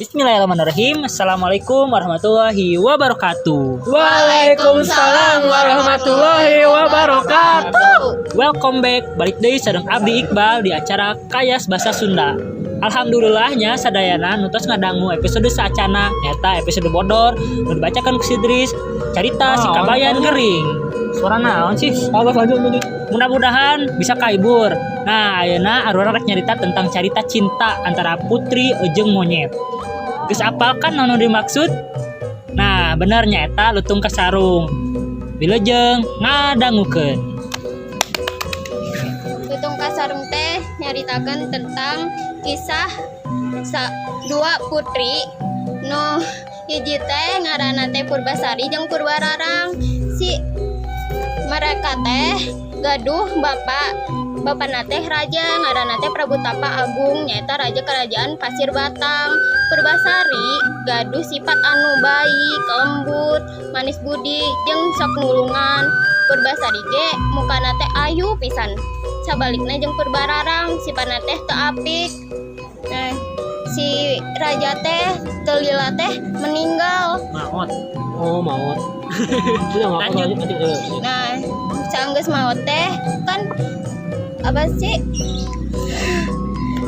Bismillahirrahmanirrahim. Assalamualaikum warahmatullahi wabarakatuh. Waalaikumsalam warahmatullahi wabarakatuh. Welcome back, balik deui sareng Abdi Iqbal di acara Kayas Bahasa Sunda. Alhamdulillahnya sadayana nu tos ngadangu episode saacana, nyaeta episode bodor nu dibacakan ku si Idris, carita si Oh, kabayan oh. gering. Suara naon sih? Oh, lanjut lanjut. Mudah-mudahan bisa kahibur. Nah, ayeuna arurang rek nyarita tentang carita cinta antara putri jeung monyet. Geus apal kan nu dimaksud? Nah, bener, nyaeta Lutung Kasarung. Wilujeng ngadangukeun. Lutung Kasarung teh nyaritakeun tentang kisah dua putri, nu hiji teh ngaranna teh Purbasari jeung Purbararang. Si mereka teh gaduh bapak, bapakna teh raja, ngaranna teh Prabu Tapa Agung, nyaeta raja kerajaan Pasir Batang. Purbasari gaduh sifat anu baik, lembut, manis budi, jeung sok nulungan. Purbasari ge mukana teh ayu pisan. Sabalikna jeung Purbararang, sifatna teh teu apik. Nah, si raja teh teu lila teh meninggal. Maot. Oh, maut. Sudah maut. Lanjut. Lanjut, lanjut, lanjut. Nah, sanggeus maot teh kan apa sih?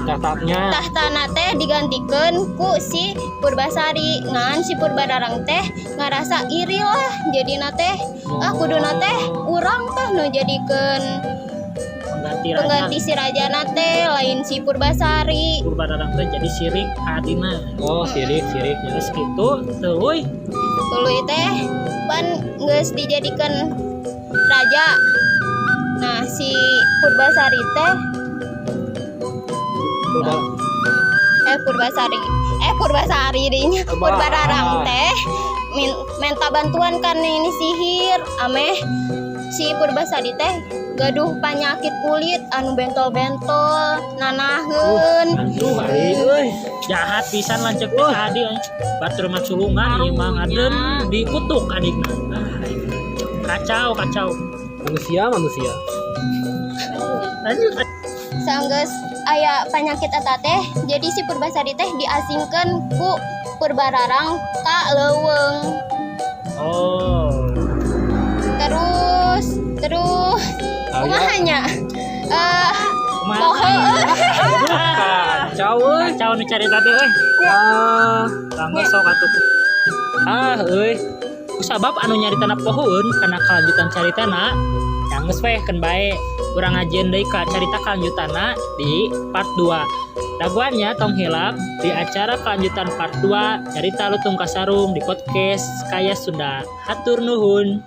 Tahtanya. Tahtana teh digantikeun ku si Purbasari, ngan si Purbararang teh ngarasa iri lah, jadina teh, ah, kuduna teh urang teh nu jadikeun pengganti raja. Pengganti si rajana teh, lain si Purbasari. Purbararang teh jadi sirik ka adina. Oh, sirik, sirik. Terus gitu, tuluy? Tuluy teh pan geus dijadikan raja. Nah, si Purbasari teh Udah. Eh, Purbasari, eh, Purbasari dinya, Purbararang teh minta bantuan kan ini sihir ameh si Purbasari teh gaduh penyakit kulit anu bentol-bentol nanaheun. Aduh, Ari euy. Jahat pisan lanceuk teh ka adi euy. Batur mah sulungan ieu mah ngaden dikutuk adikna. Ah, kacau, kacau. Manusia, manusia. Lanjut. Sanggeus aya penyakit eta teh, jadi si Purbasari teh diasingkeun ku Purbararang ka leuweung. Oh. Terus terus Aya. Kumaha nya, eh, Kumaha? Poho. Kacau euy. Kacau nih carita teh euy. Ah, Langga sok atuh. Ah, euy. Kusabab anu nyaritana pohoeun kana kelanjutan caritana, geus weh keun bae. Urang ngajieun deui ka carita kelanjutanna di part 2. Dagoan nya, tong hilap di acara kelanjutan part 2 carita Lutung Kasarung di podcast Kaya Sunda. Hatur nuhun.